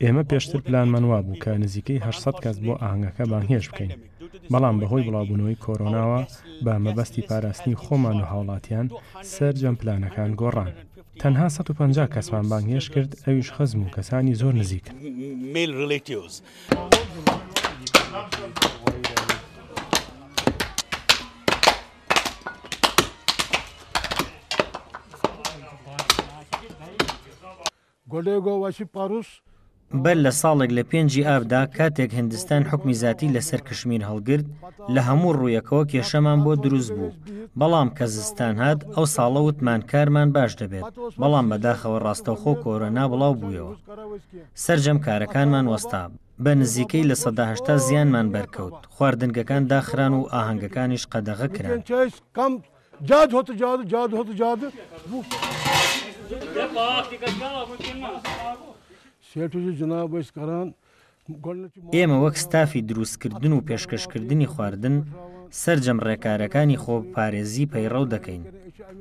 ئێمە پێشتر پلانمان وابوو کە نزیکەی 800 کەس بۆ ئاهەنگەکە بانگهێشت بکەین، بەڵام بەهۆی بڵاوبوونەوەی کۆرۆناوە بە مەبەستی پاراستنی خۆمان و هاوڵاتیان سەرجەم پلانەکان گۆڕان. تەنها 150 کەسمان بانگهێشت کرد ئەویش خزم و کەسانی زۆر نزیکن. بەر لە ساڵێک لە پێنجی ئابدا کاتێک هندستان حوکمی زاتی لەسەر کشمیر هەڵگرت، لە هەموو ڕوویەکەوە کێشەمان بۆ دروست بوو، بەڵام کە زستان هات ئەو ساڵە وتمان کارمان باش دەبێت، بەڵام بەداخەوە ڕاستەوخۆ کۆرۆنا بڵاو بوویەوە. سەرجەم کارەکانمان وەستا. بە نزیکەی 80% زیانمان بەرکەوت، خواردنگەکان داخران و ئاهەنگەکانیش قەدەغە کران. ئێمە وەک ستافی دروستکردن و پێشکەشکردنی خواردن، سەرجەم ڕێکارەکانی خۆپارێزی پەیڕەو دەکەین،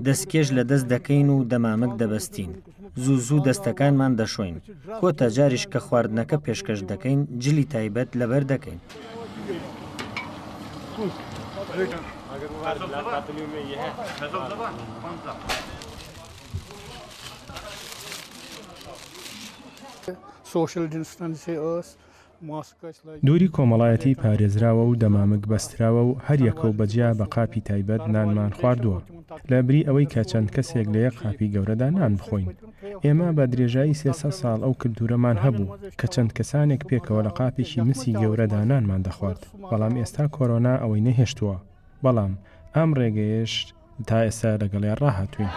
دەستکێش لە دەست دەکەین و دەمامک دەبەستین، زوو زوو دەستەکانمان دەشۆین، کۆتا جاریش کە خواردنەکە پێشکەش دەکەین جلی تایبەت لەبەر دەکەین. دووری کۆمەڵایەتی پارێزراوە و دەمامک بەستراوە و هەریەکە و بەجیا بە قاپی تایبەت نانمان خواردووە لە بری ئەوەی کە چەند کەسێک لە یەک قاپی گەورەدا نان بخۆین. ئێمە بە درێژایی 300 ساڵ ئەو کلتورەمان هەبوو کە چەند کەسانێک پێکەوە لە قاپێکی مسی گەورەدا نانمان دەخوارد، بەڵام ئێستا کۆرۆنا ئەوەی نەهێشتووە. بەڵام ئەم ڕێگەیەش تا ئێستا لەگەڵیا ڕاهاتووین.